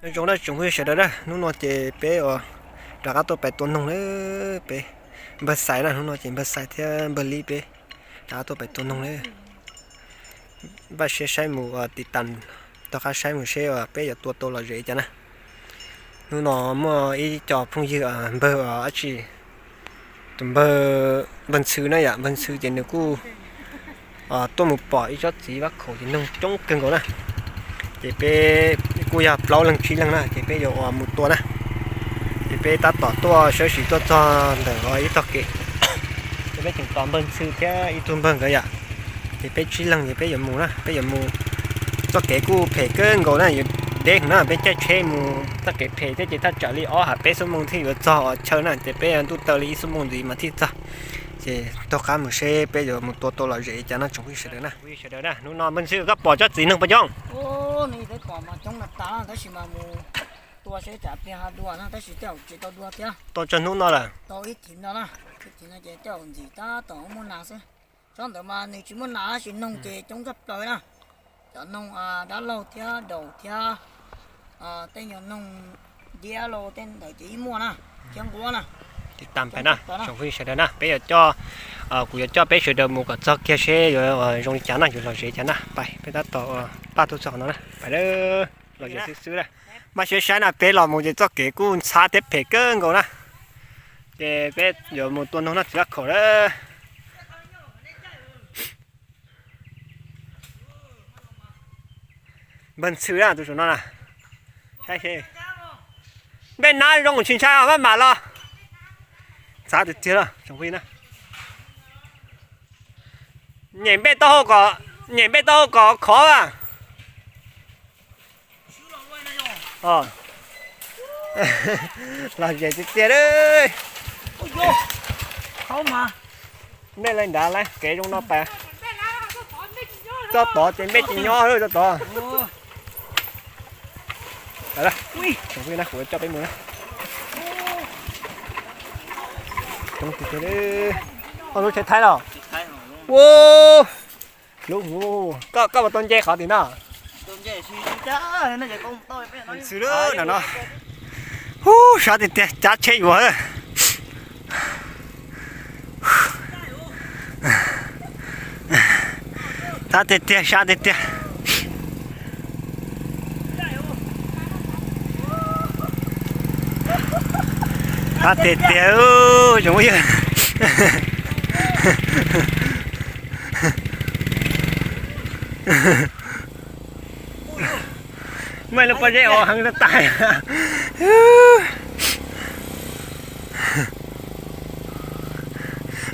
Zoo na tsoom phooj ywg sawv daws na, hnub no ces peb uas rov qab tuaj pais tua noog na, peb npawg Xais na, hnub no ces npawg Xais thiab npawg Lib peb rov qab tuaj pais tua noog na. Npaj siab saib mus ua tiv tas, rov qab saib mus seb uas peb yuav tua tau lom zem cas na. Hnub no muaj ib co phooj ywg npawg dab tsi, tus npawg, npawg Ntxhw na yom, npawg Ntxhw ces nws kuj tuaj mus pom ib tsob txiv vab khaum ces noog coob kawg nkaus na. Ces peb kuj yog plaub leeg tsib leeg na, ces peb yuav ua mus tua na. Ces peb tab tom tuaj sawb sim tuaj txog ntawm ib tog kev, ces peb tseem tos npawg Ntxhw thiab ib tug npawg nkawd yom. Ces peb tsib leeg ces peb yuav mus na, peb yuav mus. Txoj kev kuj phem kawg nkaus na, yuav deb heev na, peb caij tsheb mus txoj kev phem thiab ces thaj tsam li ob hab peb xuab moos thiaj yuav txog chaw na, ces peb ntuj taw li ib xuab moos ntxiv mas thiaj txog. Ces taug qab mus seb peb yuav mus tua tau lom zem cas no tsoom phooj ywg sawv daws na. Sawv daws na, hnub no npawg Ntxhw koj pom tsob txiv noog puas coob? Tab sis mas mus tua seb tsam pliag ho dua na, tab sis tej zaum tsis tau dua thiab. Tau tsawg hnub no lawm? Tau ib thim no na, ib thim no ces tej zaum ntxim tab tom muaj nas xwb. Tsob ntawd mas nws tsis muaj nas tab sis noog ces coob tshaj plaws na. Cov noog dab laug thiab daus thiab tej nyuag noog diab los tej ntawd ces ib muaj na, thiab nquab na. Tiv tas pais na, tsoom phooj ywg sawv daws na, peb yuav coj, kuv yuav coj peb sawv daws mus kom txog kiag seb yuav zoo li cas na, yuav lom zem cas na. Pais, peb tab tom paj tuaj txog qhov no na, pais lom zem xwb xwb na. Npaj siab saib na, peb los mus ces txoj kev kuj ntxhab thiab phem kawg nkaus na. Ces peb yuav mus tua noog noj txiv vab khaum na. Npawg Ntxhw na, tus saum no na. Saib seb npej nab zoo tsis ntshai os, maj mam los. Ntxhab tiag tiag los tsoom phooj ywg na. Nyem npej taub hau kom, nyem npej taub hau kom khov a. Lom zem tiag tiag. Npej li nrad lawm, kev zoo no pas. Txog tod ces npej tsis nyob txog tod. Kuv coj peb mus na. Coob tiag tiag. Koj lub tsheb Thaib los? Ua, lub, koj, koj puas tau nce qhov tim no? Xwb no no. Hu, sab tiag tiag, cab tsheb yuav. Sab tiag tiag, sab tiag tiag. Sab tiag tiag, tsoom phooj ywg. Muaj lub pob zeb os, heev tas tas.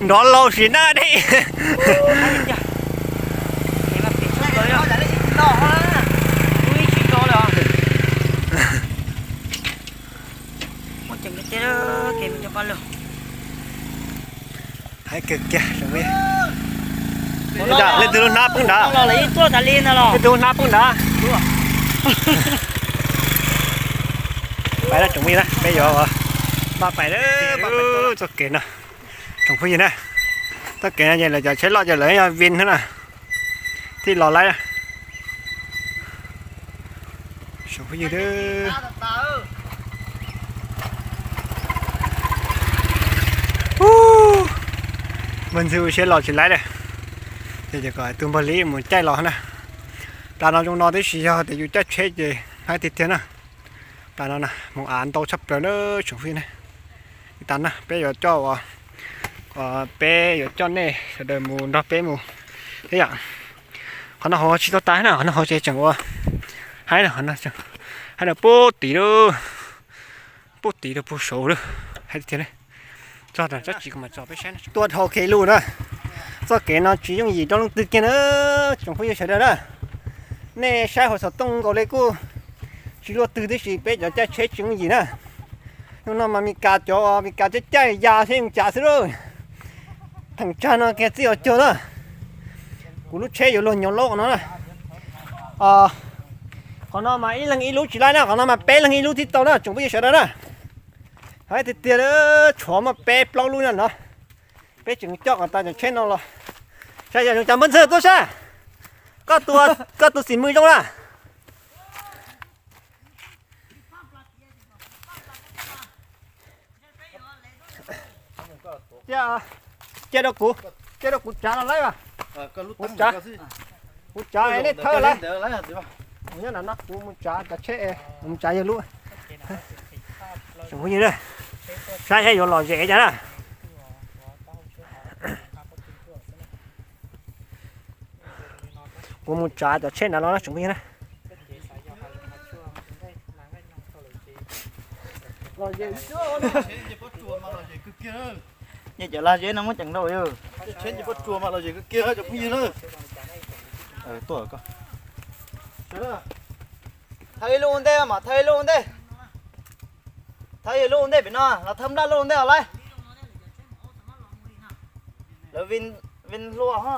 Nrov laus sim na dej. Hais kiag kiag, leej twg lub hnab poob nrad? Leej twg lub hnab poob nrad? Pais na tsoom phooj ywg na, peb yuav npaj pais txoj kev no. Tsoom phooj ywg na, txoj kev no ces lawv cov tsheb loj ces lawv yog vin xwb na, thiaj los laib. Tsoom phooj ywg, npawg Ntxhw ua siab los tsis laib lawm, ces kom tus npawg Lib mus caij los na. Plas no zoo no tib si yog tias yus caij tsheb ces haib tiag tiag na. Plas no na, moos av ntau tshaj plaws na tsoom phooj ywg na. Li tas na, peb yuav coj, peb yuav coj nej sawv daws mus nrog peb mus thiab yom. Qhov no hauv tsis tau tas na, qhov no hauv ces tseem ua haib na, haib no puag tim lawm, puag tim rau puag saud lawm, haib tiag tiag. Txog tsob tsis kom mas tso peb saib na. Tuaj dhau kev lug na, txoj kev no tsis yooj yim rau leej twg kiag na, tsoom phooj ywg sawv daws na. Nej saib hauv xov tooj nkaus li kuj tsis luaj twg tib si, peb cov caij tsheb tsis yooj yim na. Hnub no mas Mes Kas cov, Mes Kas caij caij ya thiab yeej cas xwb lauj. Theem tsag no kiag txij ua caug na. Kuv lub tsheb yuav luag nyob laub qhov no na. Qhov no mas ib leeg ib lub tsis laib na, qhov no mas peb leeg ib lub thiaj tau na tsoom phooj ywg sawv daws na. Haib tiag tiag, tshuav muaj peb plaub lub na no. Peb tseem coj kom tas cov tsheb no los. Saib yog zoo cas, npawg Ntxhw tuaj saib. Koj tus xim mws zoo na. Cia, cia rau kuv, cia rau kuv tsav no lawm. Kuv tsav, kuv tsav nej thawb lawm. Nyob no kuv mus tsav cov tsheb, mus tsav yawg lub. Tsoom phooj ywg, saib seb yuav lom zem cas na. Kuv mus tsav cov tsheb ntawd los na tsoom phooj ywg na. Nyiaj cov lag zeb no muab ceev rau yog. Tsheb nce pob tsuas mas lom zem kawg kiag cov phooj ywg na. Thawb ib lub ua ntej mas, thawb ib lub ua ntej. Thawb ib lub ua ntej pem no los thawb nplaj lub ua ntej os lauj. Lawv vij hlua ho.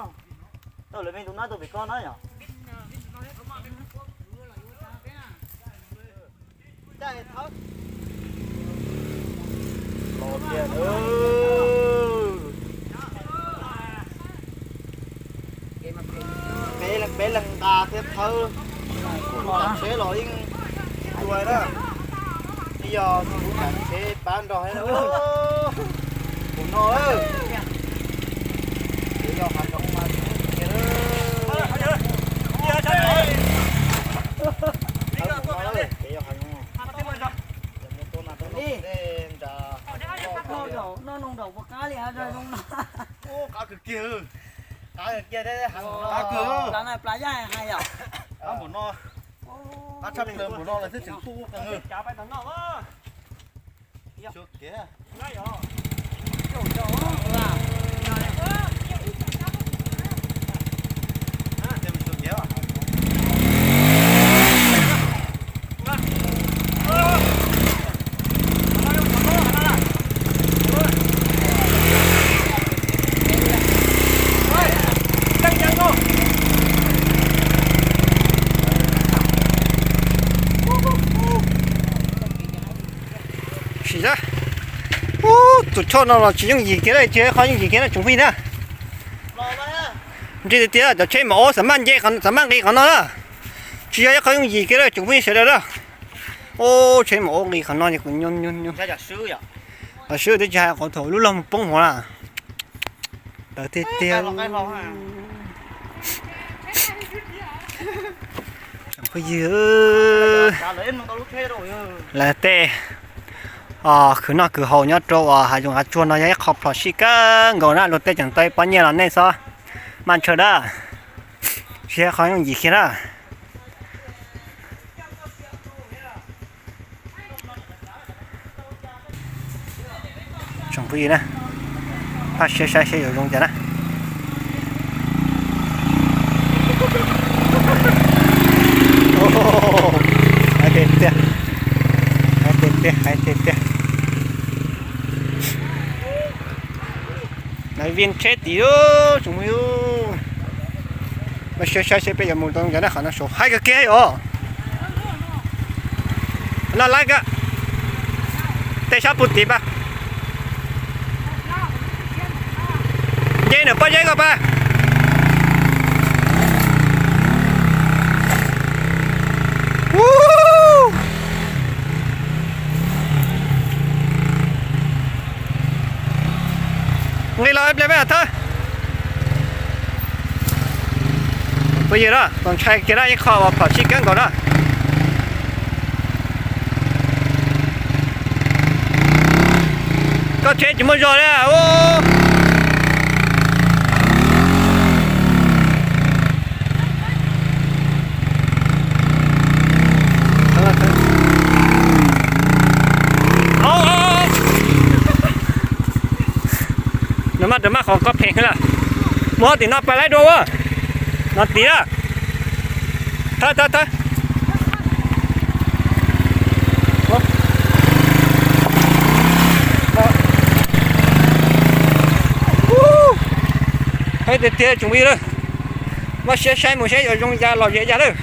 Tau lawv vij tus no tus pem ko no yom. Los tiag, peb leeg nqa thiab thawb, kuv tus tsheb los yeej tsis cuag na. Twb yog kuv tus tsheb pab nrog thiab. Kuv no, kev yog hav zoov mas, kev yog hav zoov. Qab kawg kiag, qab kawg, qab kawg. Qab npaum no, qab tshaj plaws npaum no lawv twb tseem pub qeeg. Sim xav, ub, tus choj no los tsis yooj yim kiag, tsis yog qhov yooj yim kiag na tsoom phooj ywg na. Ntshe tiag tiag cov tsheb mos aub xav maj nce, xav maj nqis qhov no na. Tsis yog ib qhov yooj yim kiag tsoom phooj ywg sawv daws na. Ub, tsheb mos aub nqis qhov no ces kuv nyuaj nyuaj nyuaj. Qhov swb twb tsis hais qhov thaum lub log mus poob hauv na. Tawv tiag tiag. Tsoom phooj ywg, lawv tej khwv noj khwv haus nyob rau uas hav zoov hav tsuag no yog ib qho phom sij kawg nkaus na, luag tej tseem tau ib pob nyiaj los nej txhob maj ntshaw dab, tsis yog qhov yooj yim kiag na. Tsoom phooj ywg na, pab siab saib seb yuav zoo cas na. Hais tiag tiag, hais tiag tiag, hais tiag tiag. Lawv vij tsheb tid tsoom phooj ywg, pab siab saib seb peb yuav mus tau zoo cas na, qhov no saud haib kawg kiag os. Laj laj kawg. Tej sab puag tid pab. Nce ntawm pob zeb ko pab. Nqis los ib pliag peb mam thawb. Phooj ywg na, txaus ntshai kiag na, ib qho uas phom sij kawg nkaus na. Koj tsheb tsis muaj zog li. Nws maj, nws maj qhov koj pheej lawm. Mus tim no pais laib dua a. No tid a. Thawb, thawb, thawb. Haib tiag tiag tsoom phooj ywg, pab siab saib mus seb yuav zoo cas los zem cas lawm.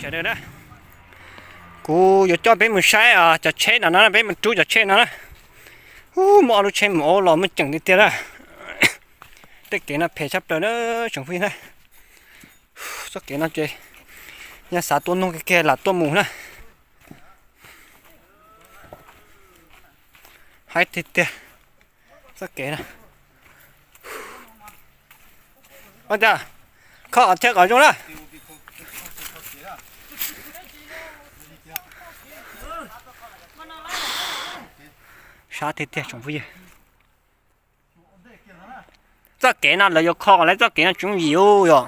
Sawv daws na, kuv yuav coj peb mus saib cov tsheb no na, peb mus rub cov tsheb no na. Ub, muaj ob lub tsheb mos aub los muaj ceem tiag tiag na. Tej kev no phem tshaj plaws na tsoom phooj ywg na. Txoj kev no ces yog xav tuaj nug kiag kiag lam tuaj mus na. Haib tiag tiag txoj kev na. Ua cas kho thiab kom zoo na. Sab tiag tiag tsoom phooj ywg. Txoj kev no lawv yuav kho kom lawv txoj kev no tseem yim ub yom.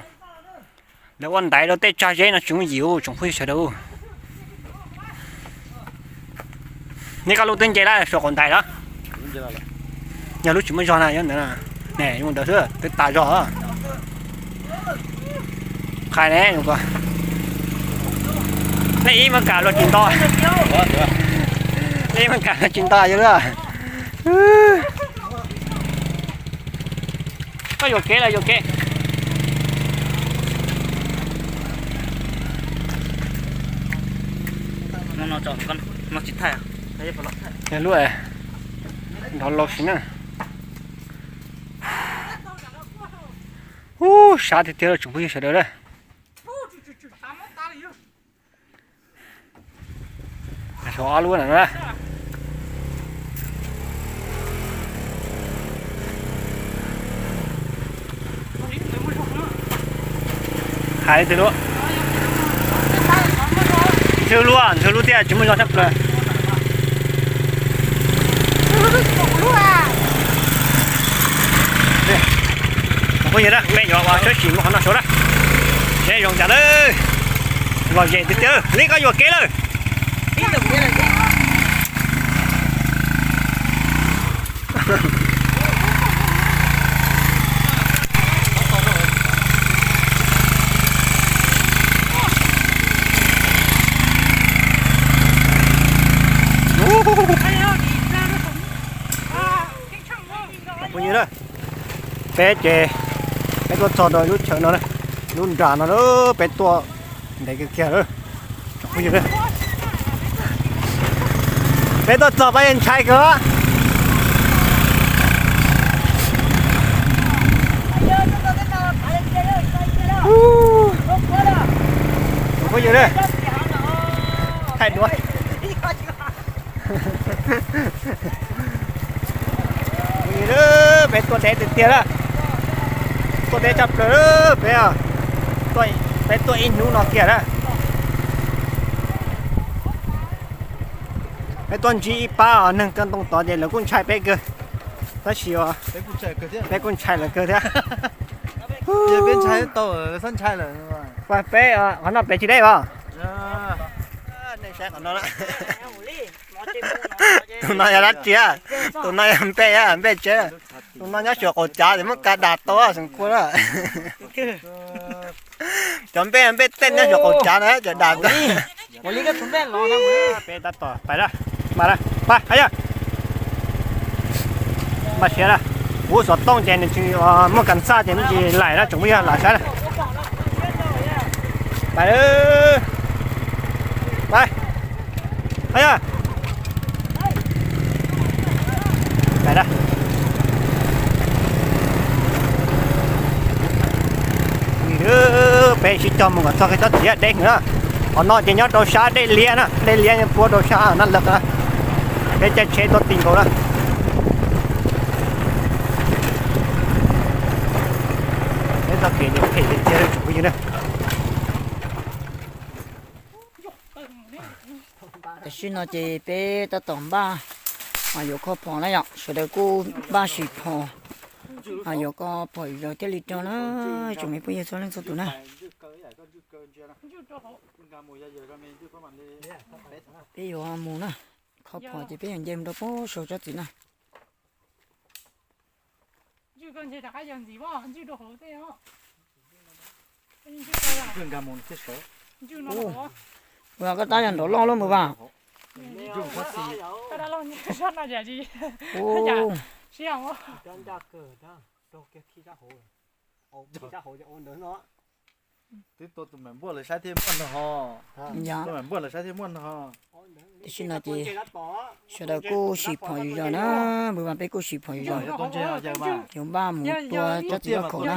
Lawv ua ntaiv rau tej tsag zeb no tseem yim ub tsoom phooj ywg sawv daws. Nej koj lub twb nce lawm, suav qaum ntais lawm. Yog lub tsis muaj zog na, yog ntawd ne, mus ntawd xwb twb tas zog. Qhai ne, nej ib muab kam los tsis nto. Nej ib muab kam los tsis nto yog lawm. Koj yuam kev los yuam kev. Lub nrov laus si na. Ub, sab tiag tiag tsoom phooj ywg sawv daws na. Saum ob lub na. Hais li twg lub? Ntxhw lub, ntxhw lub thiaj tsis muaj zog tshaj plaws. Phooj ywg na, peb yuav ua tshwb sim mus qhov no saud na. Seb zoo cas lawm. Lom zem tiag tiag, li koj yuam kev lawm. Phooj ywg na, peb ces peb tuaj txog rau lub chaw no, lub nram no, peb tuaj ntev kiag kiag lawm. Peb tuaj txog pab yeej ntshai kawg. Phooj ywg na, thaij duab. Peb tuaj deb tiag tiag na, tuaj deb tshaj plaws peb, peb tuaj ib hnub no kiag na. Peb tuaj ntsib ib pab neeg kawg ntoo tod ces lawv kuj ntshai peb kawg, tab sis peb kuj ntshai lawv kawg thiab. Peb qhov no pem tsis deb os. Tus no yog dab tsi? Tus no yog npej, npej tsev. Tus no nyob suav qaum tsav ces muab ka dam tau xeem kua na. Cov npej, npej tej nyob suav qaum tsav na cov dam tau. Peb tab tom pais, pais, pais, yog npaj siav na. Kuv xov tooj ces nws tsis muaj kas xaj ces nws tsis laim na, tsoom phooj ywg lam saib na. Pais, pais, yog. Peb sib cog mus kom txog kiag tsob txiv deb na. Qhov no ces nyob rau sab dej liab na, dej liab puab rau sab naj lawm na. Peb caij tsheb tuaj ti nkaus na. Peb txoj kev ces phem tiag tiag tsoom phooj ywg na. Tam sim no ces peb tab tom npaj yuav kho phom na yom, sawv daws kuj npaj sim phom, yuav kho phom zaws thiaj li rau na, tsoom me phooj ywg txhua leej txhua tus na. Peb yuav mus na, kho phom ces peb yuav nce mus rau pem saum tsob txiv na. Ua koj tab yog nrov loj loj mus vas. Twb tua tus maim npuaj lawv saib thiaj muaj no ho. Yog. Tua maim npuaj lawv saib thiaj muaj no ho. Tam sim no ces sawv daws kuj sim phom zom zaws na, npawg Vas peb kuj sim phom zom zaws, yuav npaj mus tua tsob txiv lauj kaub na.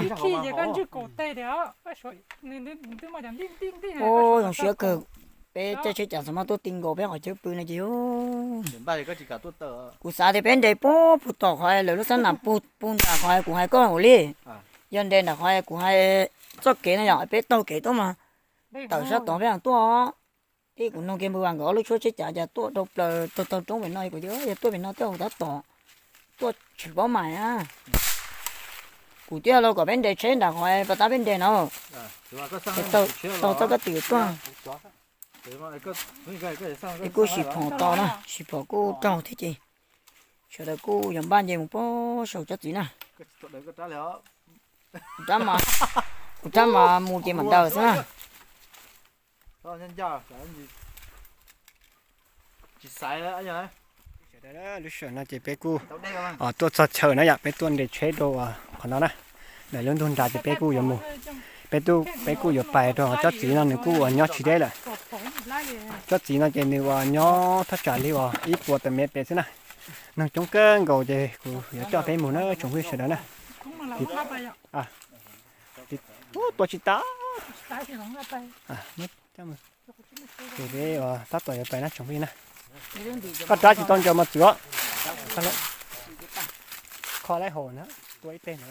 Ua zoo siab kawg, peb caij tsheb cas txog mas tuaj ti nkaus peb qhov chaw pw no ces kuv xav tias peb nres puag tom qhov lawv lub xab nam puag nram qhov kuv hais koj hauv li. Yog nres nram qhov kuv hais txoj kev no yom, peb taug kev tuaj mas tawm sab tod peb mam tuaj. Tib kuv nug kiag npawg Vas nkawd ob lub tshuab tsheb cas cas tuaj dhau plaws taug taug roob pem no, kuv tias yog tuaj pem no tuaj hauv tab tom tuaj tshwm paub mais na. Kuv thiaj los kom peb nres tsheb nram qhov pas tab peb nres no, taug txoj kab twm tuaj. Peb kuj sim phom tos na, sim phom kuj raug thiab ces sawv daws kuj yuav npaj nce mus puag saum tsob txiv na. Kuv rab mas, kuv rab mas mus ces mam daws xwb na. Lub sij hawm no ces peb kuj tuaj txog chaw na yom, peb tuaj nres tsheb rau qhov no na. Ntawm lub ntug nrad ces peb kuj yuav mus, peb, peb kuj yuav pais rau tsob txiv no, nws kuj uas nyob tsis deb lawm. Tsob txiv no ces nws uas nyob thaj tsam li uas ib puas tawm mev pem xwb na. Neeg coob kawg nkaus ces kuv yuav coj peb mus na tsoom phooj ywg sawv daws na. Tua tsis tas. Ces peb tab tom yuav pais na tsoom phooj ywg na. Koj rab tsis tau ntsaws mos txwv os. Kho laib hauv na, tua ib teg na.